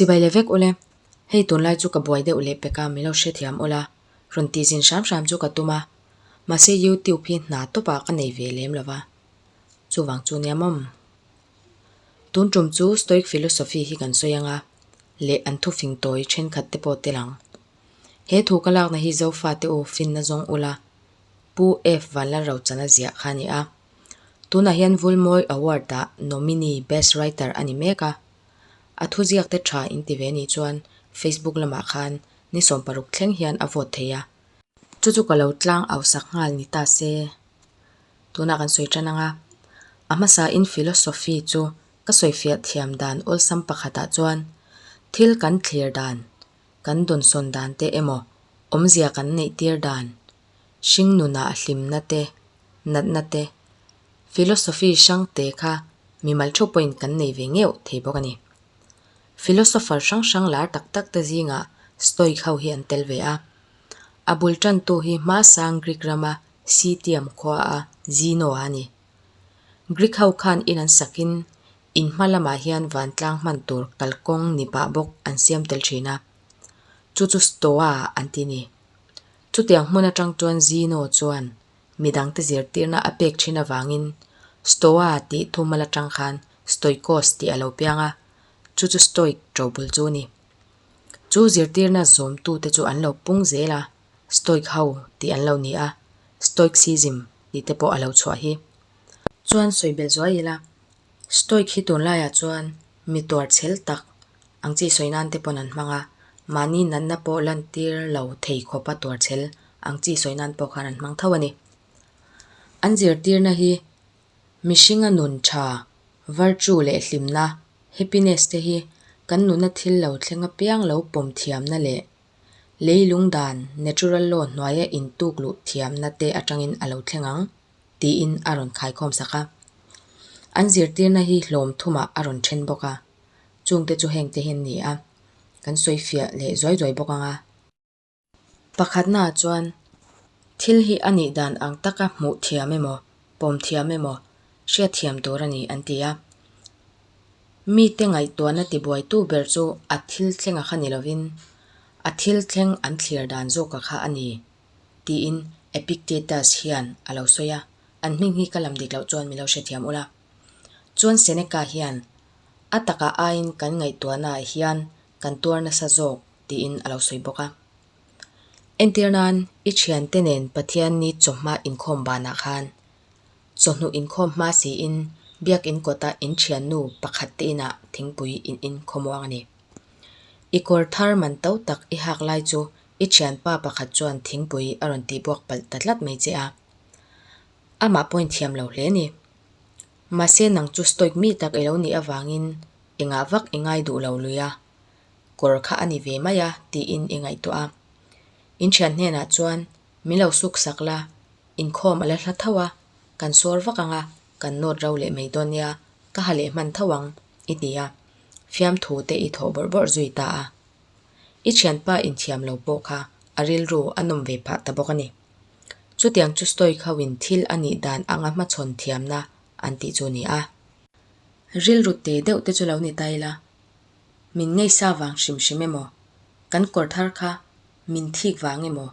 Chibai leh vek ule, hei tunlai chu ka buai deuh leh pek a min lo hrethiam ula, rawn tih zin hram hram chu ka tum a, mahse youtube hi hna tawpah ka nei ve lem lo va, chuvang chu nia mawm. Tun tum chu Stoic philosophy hi kan sawi anga leh an thufing tawi thenkhat te pawh tel ang. He thu ka lakna hi Zofate u finna zawng ula Pu F Vanlalrochana ziah kha a ni a. Tunah hian Vulmawi Award-ah nominee Best Writer a ni mek a. A thuziakte tha in ti ve nih chuan Facebook lamah khan ni 16 thleng hian a vote thei a. Chu chu ka lo tlang au sak nghal ni ta se. Tunah kan sawi tan ang a. A hmasain philosophy chu ka sawifiah thiam dan awlsam pakhatah chuan thil kan thlir dan, kan dawnsawn dan te emaw awmzia kan neihtir dan, hringnunah hlimna te, natna te, philosophy hrang te kha mimal theuh pawhin kan nei ve ngeuh thei bawk a ni. Philosopher hrang hrang lar tak tak te zingah Stoic ho hi an tel ve a. A bul tantu hi hmasang Greek rama Citium khua a Zeno a ni. Greek ho khan in an sakin in hma lamah hian vantlang hman tur kalkawng ni pah bawk an siam tel thin a. Chu chu Stoa an ti ni. Chutiang hmun atang chuan Zeno chuan midangte zirtirna a pek thin avangin Stoa tih thumal atang khan Stoikos tih a lo piang a, chu chu Stoic ṭobul chu a ni. Chu zirtirna zawmtute chu an lo pung zel a, Stoic ho tih an lo ni a, Stoicism tih te pawh a lo chhuah hi. Chuan sawi belh zuai ila, Stoic hi tunlaiah chuan mi tuar chhel tak ang chi sawi nan te pawn an hmang a, mahni natna pawh lantir lo thei khawpa tuar chhel ang chi sawi nan pawh khan an hmang tho a ni. An zirtirna hi mihringa nun tha, virtue leh hlimna, happiness te hi kan nuna thil lo thleng apiang lo pawm thiamna leh leilung dan, natural law hnuaia intuk luh thiamna te atangin a lo thleng ang. tiin a rawn khaikhawm sak a. An zirtirna hi hlawm thumah a rawn then bawk a, chungte chu hengte hi an ni a, kan sawi fiah leh zuai zuai bawk ang a. Pakhatnaah chuan thil hi a nih dan ang taka hmuh thiam emaw, pawm thiam emaw, hriat thiam tur a ni an ti a. Mite ngaihtuahna tibuaitu ber chu a thil thlenga kha ni lovin a thil thleng an thlir dan zawka kha a ni. Tiin Epictetus hian a lo sawi a, an hming hi ka lam dik loh chuan min lo hrethiam ula. Chuan Seneca hian a takah aiin kan ngaihtuahnaah hian kan tuar nasa zawk tiin a lo sawi bawk a. Entir nan i thiante nen Pathian ni chawhma inkhawm banah khan chawhnu inkhawm hma siin biakin kawta in thiannu pakhat te inah thingpui in inkhawmuang a ni. I kawr thar man to tak i hak lai chu I thianpa pakhat chuan thingpui a rawn tihbuak palh ta tlat mai che a. Amah pawhin thiam lo hle ni. Mahse nang chu stoic mi tak i lo nih avangin engah vak i ngai duh lo lui a, kawr kha a ni ve mai a tiin i ngaihtuah a. In thian hnenah chuan min lo suk sak la, inkhawm a la hla tho a, kan sawr vak ang a, kan nawt ro leh mai dawn nia, ka ha leh hman tho ang, i ti a. Fiamthu te i thawh bawrh bawrh zui ta a. I thianpa inthiam lo pawh kha a rilru a nawm ve phah ta bawk a ni. Chutiang chu Stoic ho in thil a nih dan anga hmachhawn thiamna an tih chu a ni a. Rilru te deuh te chu lo ni ta ila, min ngaihsa vang hrim hrim emaw, kan kawr thar kha min thik vang emaw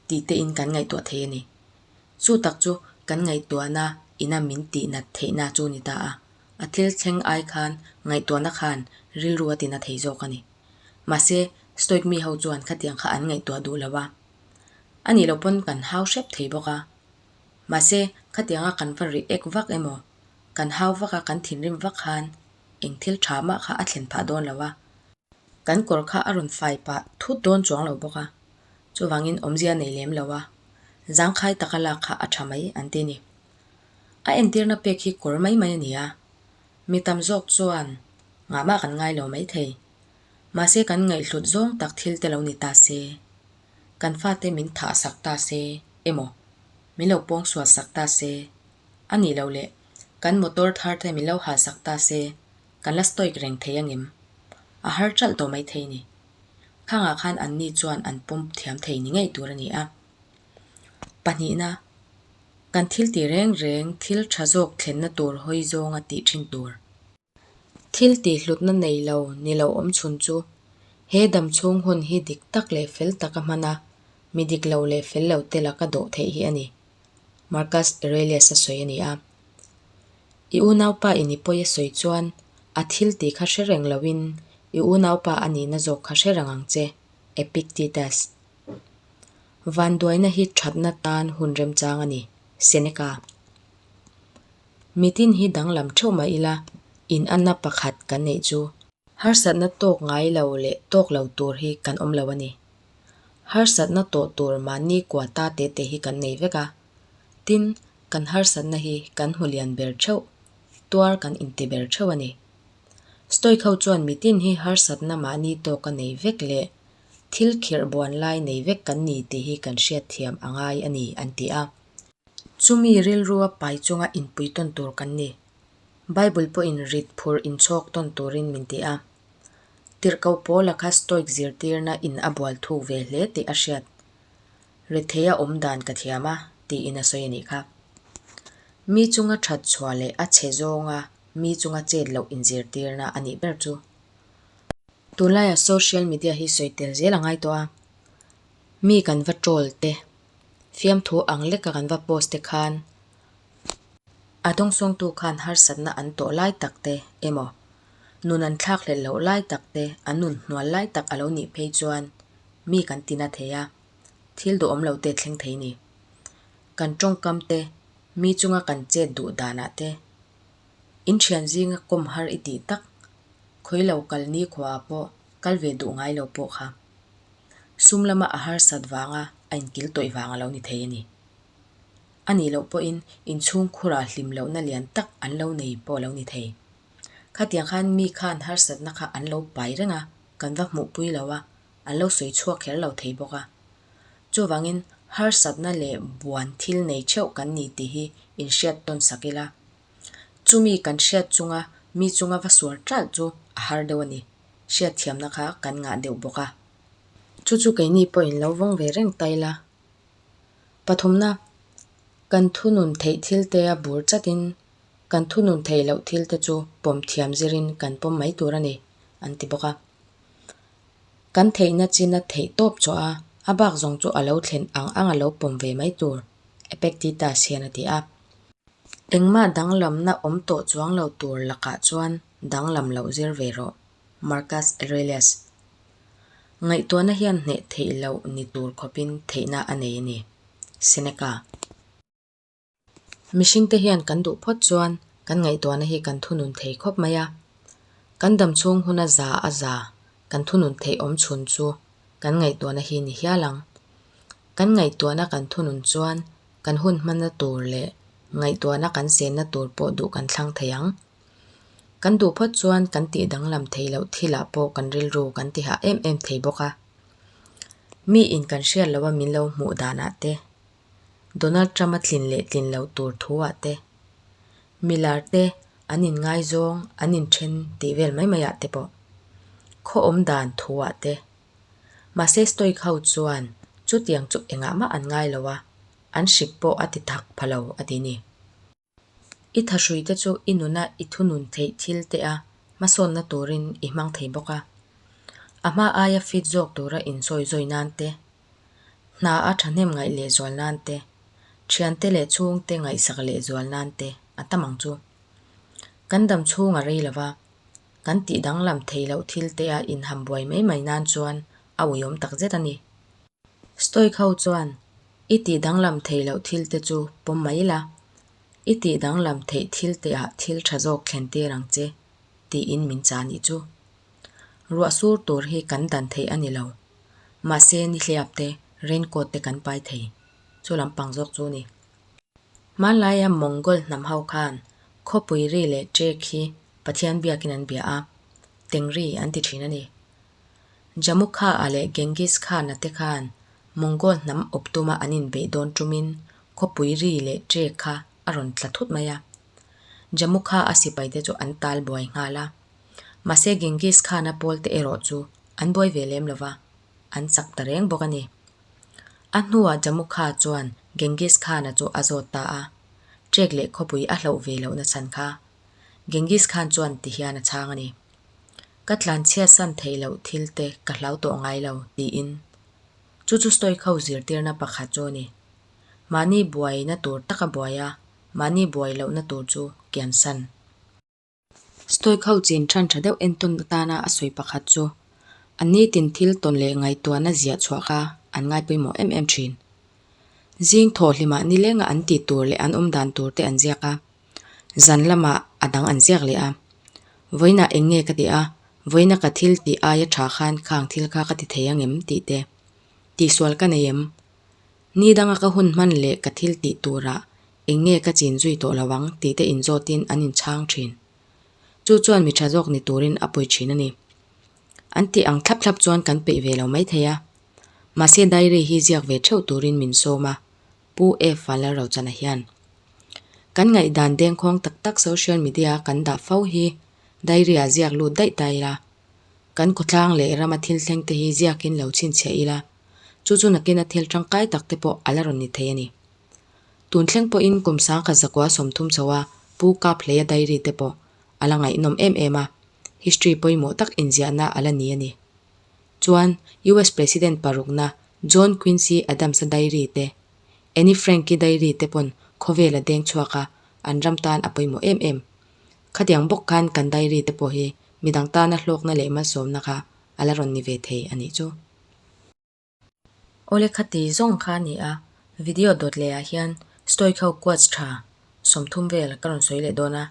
tih te in kan ngaihtuah thei a ni. Chu tak chu kan ngaihtuahna ina min tih nat theihna chu a ni ta a. A thil thleng ai khan ngaihtuahna khan rilru a tina thei zawk a ni. Mahse, Stoic mi ho chuan khatiang kha an ngaihtuah duh lo a. A nih loh pawn kan hau hrep thei bawk a. Mahse, khatianga kan va react vak emaw, kan hau vak a, kan thinrim vak khan eng thil tha mah kha a thlen phah dawn lo a. Kan kawr kha a rawn fai pah thut dawn chuang lo bawk a. Chuvangin awmzia nei lem lo a, zangkhai taka lak kha a tha mai an ti ni. A entirna pek hi kawr mai mai a ni a, mi tam zawk chuan ngahmah kan ngai lo mai thei. Mahse kan ngaihhlut zawng tak thil te lo ni ta se, kan fate min thah sak ta se emaw, min lo pawng sual sak ta se, a nih loh leh kan motor thar te min lo hal sak ta se, kan la stoic reng thei angem? A har ṭalh tawh mai thei ni. Khangah khan anni chuan an pawm thiam thei ni ngei tur a ni a. Pahnihna. Kan thil tih reng reng thil tha zawk thlenna tur hawi zawnga tih thin tur. Thil tih hlutna nei lo ni lo awm chhun chu he dam chhung hun hi dik tak leh fel taka hman a, mi dik lo leh fel lo te laka dawh theih hi a ni, Marcus Aurelius-a sawi a ni a. I unaupa in i pawi a sawi chuan a thil tih kha hre reng loin i unaupa a nihna zawk kha hre reng ang che, Epictetus. Vanduaina hi thatna tan hun remchang a ni, Seneca. Mitin hi danglam theuh mah ila, in anna pakhat kan neih chu. Harsatna tawk ngai lo leh tawk lo tur hi kan awm lo a ni. Harsatna tawh tur mahni kua ta te te hi kan nei vek a. Tin, kan harsatna hi kan hmu lian ber theuh, tuar kan inti ber theuh a ni. Stoic ho chuan mitin hi harsatna mahni tawka nei vek leh thil khirh buan lai nei vek kan ni tih hi kan hriatthiam a ngai a ni an ti a. Chumi rilrua pai chunga inpui tawn tur kan ni. Bible pawhin rit phur inchhawk tawn turin min ti a. Tirhkoh Paula kha Stoic zirtirna in a bual thuk ve hle tih a hriat. Retheia awm dan ka thiam a, tiin a sawi a nih kha. Mi chunga that chhuah leh a chhe zawnga mi chunga chet loh inzirtirna a nih ber chu. Tunlaiah social media hi sawi tel zel a ngai tawh a. Mi kan va troll te, fiamthu ang leka kan va post te khan a dawngsawngtu khan harsatna an tawh lai tak te emaw, nun an thlak hlelh loh lai tak te, an nun hnual lai tak a lo nih phei chuan mi kan ti na thei a, thil duhawm lo te thleng thei ni. Kan tawngkam te, mi chunga kan chet duh danah te, in thian zinga kawm har i tih tak, khawi lo kal nikhuaah pawh kal ve duh ngai lo pawh kha. Sum lama a harsat vanga a inkil tawih vang a lo ni thei a ni. A nih loh pawhin inchhung khurah hlim lohna lian tak an lo nei pawh a lo ni thei. Khatiang khan mi khan harsatna kha an lo pai reng a, kan va hmuhpui lo a, an lo sawi chhuak kher lo thei bawk a. Chuvangin harsatna leh buan thil nei theuh kan ni tih hi inhriat tawn sak ila. Chumi kan hriat chunga mi chunga va sual ṭalh chu a har deuh a ni. Hriatthiamna kha kan ngah deuh bawk a. Chu chu keini pawhin lo vawng ve reng ta ila. Pathumna, kan thunun theih thilte a bur chatin kan thunun theih loh thilte chu pawm thiam zirin kan pawm mai tur a ni, an ti bawk a. Kan theihna china theih tawp chawh a, a bak zawng chu a lo thlen ang ang a lo pawm ve mai tur, Epictetus hian a ti a. Engmah danglamna awm tawh chuang lo tur lakah chuan danglam loh zir ve rawh, Marcus Aurelius. Ngaihtuahna hian hneh theih loh ni tur khawpin theihna a nei a ni. Seneca. Mihringte hian kan duh phawt chuan kan ngaihtuahna hi kan thunun thei khawp mai a. Kan dam chhung huna za a za kan thunun theih awm chhun chu kan ngaihtuahna hi ni hial ang. Kan ngaihtuahna kan thunun chuan kan hun hmanna tur leh ngaihtuahna kan senna tur pawh duh kan thlang thei ang. Kan duh phawt chuan kan tih danglam thei loh thilah pawh kan rilru kan ti hah em em thei bawk a. Mi in kan hriat loh a min lo hmuh danah te, Donald Trump a tlin leh tlin loh tur thu ah te, milar te an in ngaizawng an in then tih vel mai mai ah te pawh, khaw awm dan thu ah te. Mahse Stoic ho chuan chutiang chu engah mah an ngai lo a, an hrik pawh a ti thak pha lo a ti ni. I thahruite chu i nuna i thunun theih thil te a hmasawnna turin i hmang thei bawk a. A hma aia fit zawk tura insawi zawi nan te, hna a thahnem ngaih lehzual nan te, thiante leh chhungte ngaihsak lehzual nan te a tam ang chu. Kan dam chhung a rei lova, kan tih danglam thei loh thil te a inham buai mai mai nan chuan a uiawm takzet a ni. Stoic ho chuan, I tih danglam theih loh thil te chu pawm mai la, i tih danglam theih thil te ah thil tha zawk thlen tir ang che, tiin min chah nih chu. Ruah sur tur hi kan dan theih a ni lo. Mahse nihliap te, raincoat te kan pai thei. Chu lampang zawk chu ni. Hmanlaia Mongol hnam ho khan khawpui ri leh ṭek hi Pathian biakin an bia a, Tengri an ti ṭhin a ni. Jamukha-a leh Genghis Khan-a te khan Mongol hnam awp tuma an inbeih dawn tumin khawpui ri leh ṭek kha a rawn tla thut mai a. Jamukha-a sipaite chu an tal buai nghal a. Mahse Genghis Khan-a pawlte erawh chu an buai ve lem lo va, an chak ta reng bawk a ni. A hnuah Jamukha chuan Genghis Khan-a chu a zawt ta a, ṭek leh khawpui a hlauh ve lohna chhan kha. Genghis Khan chuan ti hian a chhang a ni, Ka tlanchhiatsan theih loh thil te ka hlau tawh ngai lo, tiin. Chu chu Stoic ho zirtirna pakhat chu a ni. Mahni buaina tur taka buai a, mahni buai lohna tur chu kiansan. Stoic ho chin than tha deuh entawn atana a sawi pakhat chu, an nitin thil tawn leh ngaihtuahna ziah chhuah kha an ngai pawimawh em em thin. Zing thawh hlimah nilenga an tih tur leh an awm dan tur te an ziak a, zan lamah a dang an ziak leh a. Vawiinah eng nge ka tih a, vawiina ka thil tih aia tha khan khang thil kha ka ti thei ang em tih te, tihsual ka nei em? Ni danga ka hun hman leh ka thil tih turah eng nge ka chin zui tawh lo ang tih te inzawtin an inchhang thin. Chu chuan mi tha zawk ni turin a pawi thin a ni. An tih ang thlap thlap chuan kan peih ve lo maithei a. Mahse diary hi ziak ve theuh turin min sawm a, Pu F Vanlalrochana hian. Kan ngaihdan dengkhawng tak tak social media a kan dah fo hi diary ah ziak lut daih ta ila. Kan khawtlang leh rama thil thleng te hi ziakin lo chhinchhiah ila, chu chu nakin a thil tangkai tak te pawh a la rawn ni thei a ni. Tun thleng pawhin kum sangkhat zakua 30 chho a Pu Kaphleia diary te pawh a la ngaihnawm em em a, history pawimawh tak inziahna a la ni a ni. Chuan US President parukna John Quincy Adams-a diary te, Annie Frank-i diary te pawn khawvel a deng chhuak a, an ram tan a pawimawh em em. Khatiang bawk khan kan diary te pawh hi midang tana hlawkna leh malsawmna kha a la rawn ni ve thei a nih chu. Awle khati zawng kha a ni a, video dawt leh ah hian Stoic ho quotes tha 30 vel ka rawn sawi leh dawn a,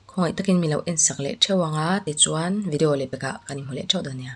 khawngaih takin mi lo en sak leh theuh ang a tichuan video leh pekah kan inhmu leh theuh dawn nia.